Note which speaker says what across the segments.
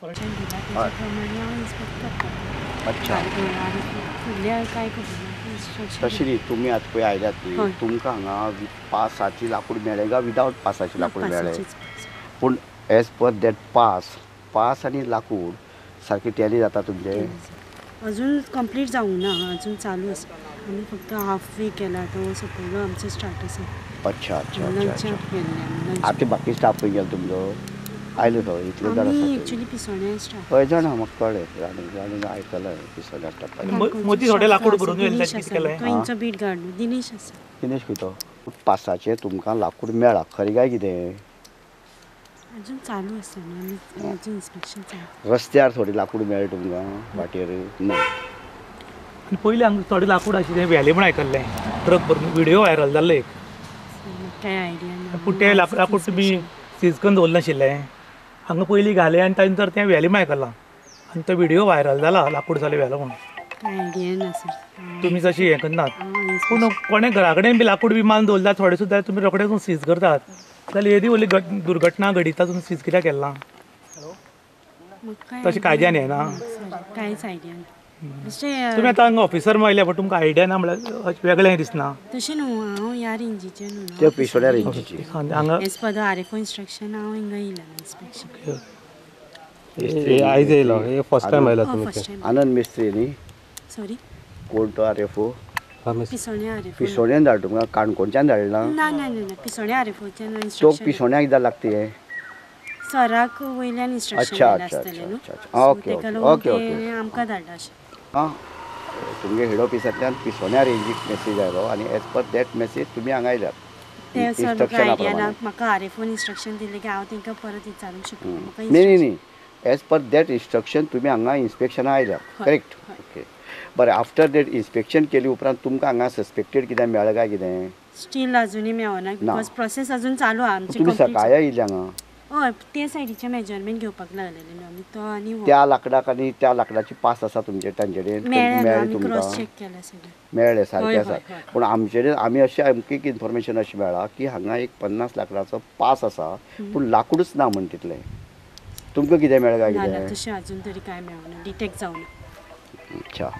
Speaker 1: अच्छा तशी न्ही तुमी आतां पळय आयल्यात न्ही तुमकां हांगा पासाची लाकूड मेळ्ळें काय विदावट पासाची लाकूड मेळ्ळें? पूण as per that pass pass आनी लाकूड सारकें टॅली जाता तुमचें?
Speaker 2: अजून कंप्लीट जावंक ना, अजून चालू आसा. आमी फक्त हाफ वे केला, तो सकयलो आमचो स्टार्ट आसा.
Speaker 1: अच्छा अच्छा अच्छा. आतां बाकी स्टाफ खंय गेलो तुमचो? आयलो तो इतले जाण आसा
Speaker 2: एक्चुअली पिसोण्या स्टाफ.
Speaker 1: हय जाणा म्हाका कळ्ळें, आयकलां पिसोण्या स्टाफ.
Speaker 3: मदीं थोडे लाकूड भरून व्हेल्लें कितें केलें?
Speaker 2: तो बीट गार्ड दिनेश आसा.
Speaker 1: दिनेश खंय तो? पासाचें तुमकां लाकूड मेळ्ळां खरें काय कितें?
Speaker 2: अजून चालू आसा न्हू, अजून इन्स्पेक्शन चालू.
Speaker 1: रस्त्यार थोडें लाकूड मेळ्ळें तुमकां वाटेर? ना.
Speaker 3: आनी पयलीं हांगा थोडें लाकूड आशिल्लें व्हेलें म्हूण आयकल्लें, ट्रक भरून व्हिडियो व्हायरल जाल्लो एक.
Speaker 2: कांय आयडिया ना.
Speaker 3: पूण तें लाकूड तुमी सीज करून दवरलें नाशिल्लें, हांगा पयलीं घालें आनी ताजे नंतर तें व्हेलें म्हूण आयकलां आनी तो व्हिडियो व्हायरल जाला लाकूड जालें व्हेलो म्हूण.
Speaker 2: कांय आयडिया ना सर.
Speaker 3: तुमी जशी हें करनात पूण कोणें घरा कडेन बी लाकूड बी मारून दवरल्यार थोडे सुद्दां तुमी रोखडे वचून सीज करतात, जाल्यार येदी व्हडली दुर्घटना घडिता तुमी सीज कित्याक केलें ना? तशें कायद्यान येना.
Speaker 2: कांयच आयडिया ना.
Speaker 3: तुमी आतां हांगा ऑफिसर आयल्या पण तुमकां आयडिया ना म्हळ्यार वेगळें दिसना.
Speaker 2: तशें न्हू, हांव ह्या रेंजीचें न्हू.
Speaker 1: ते पिसोड्या रेंजीचे
Speaker 3: हांगा
Speaker 2: as per the R F O instruction हांव हिंगा येयला इन्स्पेक्शन.
Speaker 4: आयज येयलो, हे फर्स्ट टायम आयला तुमी?
Speaker 1: आनंद मिस्त्री न्ही?
Speaker 2: सॉरी,
Speaker 1: कोण तो आर एफ ओ?
Speaker 2: पिसोण्या आर एफ ओ.
Speaker 1: पिसोण्यान धाड तुमकां? काणकोणच्यान धाडला?
Speaker 2: ना ना ना, पिसोण्या आर एफ ओच्यान
Speaker 1: तो
Speaker 2: इन्स्ट्रक्शन.
Speaker 1: पिसोण्याक कित्याक लागता हें?
Speaker 2: सराक वयल्यान इन्स्ट्रक्शन आसतलें न्हू.
Speaker 1: ओके ओके ओके,
Speaker 2: आमकां धाडला अशें.
Speaker 1: आं, तुमगे हेड ऑफिसांतल्यान पिसोण्या रेंजीक मेसेज आयलो आनी एज पर that message तुमी हांगा आयल्यात.
Speaker 2: तें सर म्हाका आयडिया ना, म्हाका आर एफ ओन इन्स्ट्रक्शन दिलें की हांव तांकां परत विचारूंक शकना.
Speaker 1: न्ही न्ही न्ही, एज पर that instruction तुमी हांगा इन्स्पेक्शनाक आयल्यात, करेक्ट? ओके बरें. आफ्टर that inspection केली उपरांत तुमकां हांगा सस्पेक्टेड कितें मेळ्ळें काय कितें?
Speaker 2: स्टील अजुनूय मेळना because process अजून चालू आहा आमची.
Speaker 1: तुमी सकाळी आयिल्ले हांगा?
Speaker 2: हय, ते सायडीचें मेजरमेंट घेवपाक लागलेलें न्हू आमी, तो आनी
Speaker 1: त्या लाकडाक आनी त्या लाकडाची पास आसा तुमचे तांचे कडेन?
Speaker 2: मेळ्ळें, क्रॉस चॅक केलें सगळें,
Speaker 1: मेळ्ळें सारकें आसा. पूण आमचे कडेन आमी अशें आमकां एक इन्फॉर्मेशन अशें मेळ्ळां की हांगा एक 50 लाकडाचो पास आसा पूण लाकूडच ना म्हण तितलें. तुमकां कितें मेळ्ळें काय कितें?
Speaker 2: तशें अजून तरी कांय मेळना, डिटेक्ट जावना.
Speaker 1: अच्छा,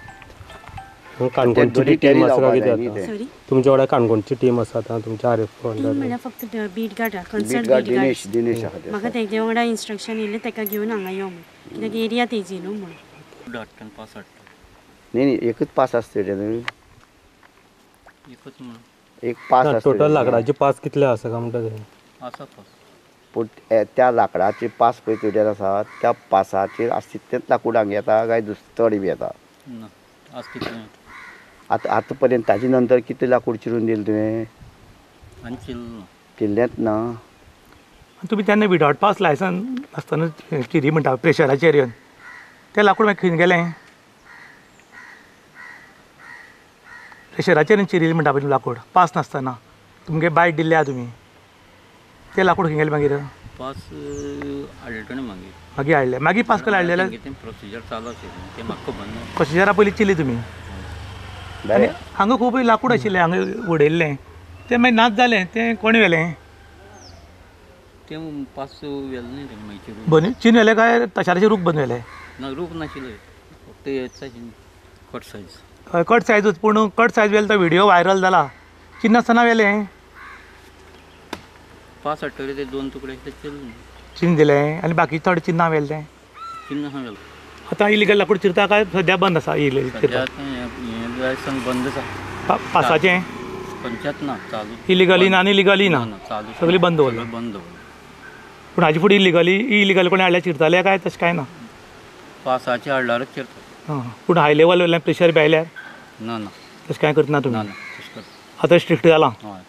Speaker 4: काणकोणची टीम आसा काय कितें? तुमच्या वांगडा काणकोणची टीम आसा आतां तुमच्या आर एफ ओ?
Speaker 2: टीम म्हणल्यार फक्त beat guard, concern beat guard
Speaker 1: Dinesh. Dinesh आसा
Speaker 2: म्हाका तेजे वांगडा इन्स्ट्रक्शन येयलें तेका घेवन हांगा यो म्हूण, कित्याक एरिया तेजी न्हू म्हणून.
Speaker 5: पास हाडटा
Speaker 1: न्ही न्ही, एकूच पास आसता न्हू, एक पास आसता.
Speaker 4: टोटल लाकडाचे पास कितले आसा काय म्हणटा ते?
Speaker 5: आसा पास,
Speaker 1: पूण त्या लाकडाचे पास पळय तुजेर आसा त्या पासाचेर आसता तितलेंच लाकूड हांगा येता काय दुसरें चड बी येता?
Speaker 5: ना, आसा तितलें.
Speaker 1: आतां आतां पर्यंत ताजे नंतर कितलें लाकूड चिरून दिलें तुवें?
Speaker 5: आनी चिरलें ना.
Speaker 1: चिरलेंच ना.
Speaker 3: तुमी तेन्ना विदावट पास लायसन्स आसतना चिरी म्हणटा प्रेशराचेर येवन तें लाकूड मागीर खंय गेलें? प्रेशराचेर चिरिल्लें म्हणटा पळय लाकूड पास नासतना तुमगे बायट दिल्ले आहा तुमी, तें लाकूड खंय गेलें मागीर?
Speaker 5: पास हाडलें ताणें मागीर.
Speaker 3: मागीर हाडलें, मागीर पास करून हाडलें.
Speaker 5: तें प्रोसिजर चालू आशिल्लें तें म्हाका खबर ना.
Speaker 3: प्रोसिजरा पयलीं चिरली तुमी? आनी हांगा खूब लाकूड आशिल्लें हांगा उडयल्लें तें मागीर नाच जालें, तें कोणें व्हेलें?
Speaker 5: तें पास व्हेलें न्ही तें मागीर
Speaker 3: बन चिन व्हेलें काय तशाराचे रूख बंद व्हेलें?
Speaker 5: ना, रूख नाशिल्ले, फक्त हेच आशिल्लें कट सायज.
Speaker 3: हय, कट सायजूच, पूण कट सायज व्हेलें तो व्हिडियो व्हायरल जाला, चिन्नासतना व्हेलें.
Speaker 5: पास हाडटकीर ते 2 तुकडे ते चिरलें,
Speaker 3: चिन्न दिलें आनी बाकी थोडे चिन्नां व्हेलें तें.
Speaker 5: चिन्नां व्हेलें.
Speaker 3: आतां इलिगल लाकूड चिरता काय सद्या बंद आसा?
Speaker 5: सद्या हें लायसन बंद आसा.
Speaker 3: पासाचें
Speaker 5: खंयच्याच ना चालू,
Speaker 3: इलिगली ना आनी लिगली ना,
Speaker 5: चालू
Speaker 3: सगळी बंद दवरलें.
Speaker 5: बंद दवरलें.
Speaker 3: पूण हाजे फुडें इलिगली इलिगल कोणी हाडल्यार चिरताले काय तशें कांय ना?
Speaker 5: पासाचें हाडल्यारच चिरता.
Speaker 3: आं, पूण हाय लेवल वयल्यान प्रेशर बी आयल्यार
Speaker 5: ना ना
Speaker 3: तशें कांय करतना तुमी?
Speaker 5: ना ना, तशें करता.
Speaker 3: आतां स्ट्रिक्ट जालां.
Speaker 5: हय.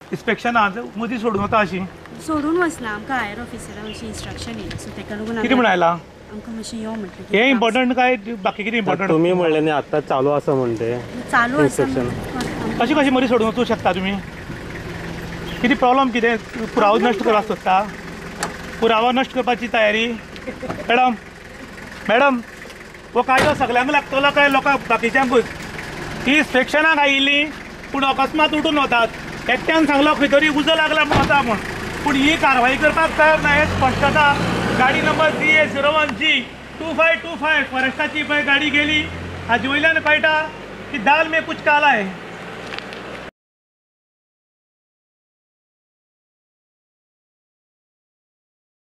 Speaker 3: इन्स्पेक्शन आज मदीं सोडून वता अशी?
Speaker 2: सोडून वचना, आमकां हायर ऑफिसरा मातशें इन्स्ट्रक्शन येयलें सो तेका लागून
Speaker 3: कितें म्हूण आयलां?
Speaker 2: आमकां मातशें यो म्हटलें.
Speaker 3: हें इम्पॉर्टंट काय बाकी कितें इम्पॉर्टंट?
Speaker 4: तुमी म्हणलें न्ही आतां चालू आसा म्हण तें
Speaker 2: चालू आसा.
Speaker 3: कशें कशें मदीं सोडून वचूंक शकता तुमी? कितें प्रॉब्लम कितें? पुरावो नश्ट करपाक सोदता? पुरावो नश्ट करपाची तयारी? मॅडम, मॅडम हो कायदो सगल्यांक लागतलो काय लोकांक बाकीच्यांकूच? ही इन्स्पेक्शनाक आयिल्ली पूण अकस्मात उठून वतात. एकट्यान सांगलो खंय तरी उजो लागला म्हूण वता म्हूण. पूण ही कारवाई करपाक तयार ना हें स्पश्ट जाता. गाडी नंबर DA 01 G 2525 फॉरेस्टाची पळय गाडी गेली. हाजे वयल्यान कळटा की दाल में कुछ काला है.